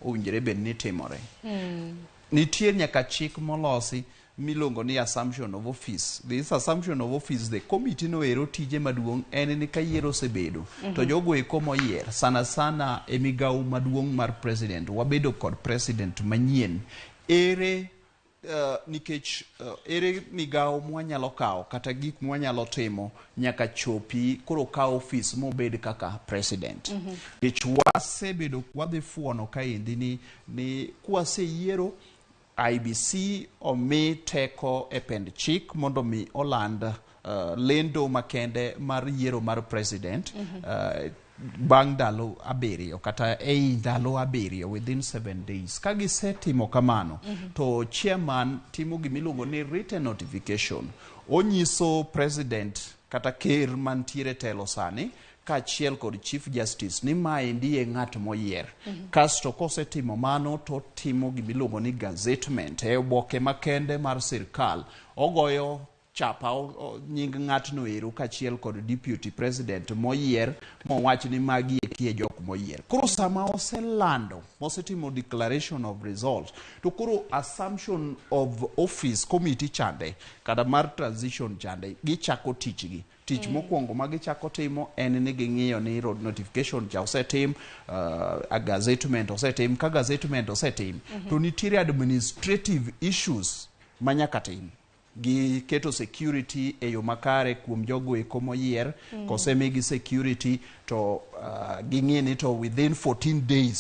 owinjore bed ni timore. Nitie nyaka chik molosi miluongo ni assumption of office. This assumption of office, the committee no ero tije maduong' en ni ka yiero osebedo to jogo eko moyier, sana sana e migawo maduong' mar president, wabedo kod president manyien, ere nikech ere migawo mwanyalo kawo kata gik mwanyalo timo nyaka chopi koro kawo ofis mobed kaka president. Nikech wasebedo wadhi fuono kaendi ni kwaseyiero, IEBC omi teko e pend chik mondo mi oland lendo makende mar yiero mar president bang' ndalo 7 kata ei ndalo 7, within 7 days. Ka gisetimo kamano to chairman timo gimiluongo ni written notification. Onyiso president kata ker mantiere telo sani kaachiel kod chief justice ni maendi e ng'at moyier. Kasto kosetimo mano to timo gimiluongo ni gazettement e oboke makende mar sirkal, ogoyo chapa nying ng'atno ero kaachiel kod deputy president moyier, mowach ni magi eki e jok moyier. Koro sama oselando, mosetimo declaration of result, to koro assumption of office committee chande kata mar transition chande gichako tichgi. Tich mokwongo ma gichako timo en ni ging'iyo ni road notification cha osetim, gazettement osetim. Ka gazettement osetim to nitiere administrative issues ma nyaka tim gi keto security e yo makare kuom jogo eko moyier. Kosemigi security to ging'i ni to within 14 days.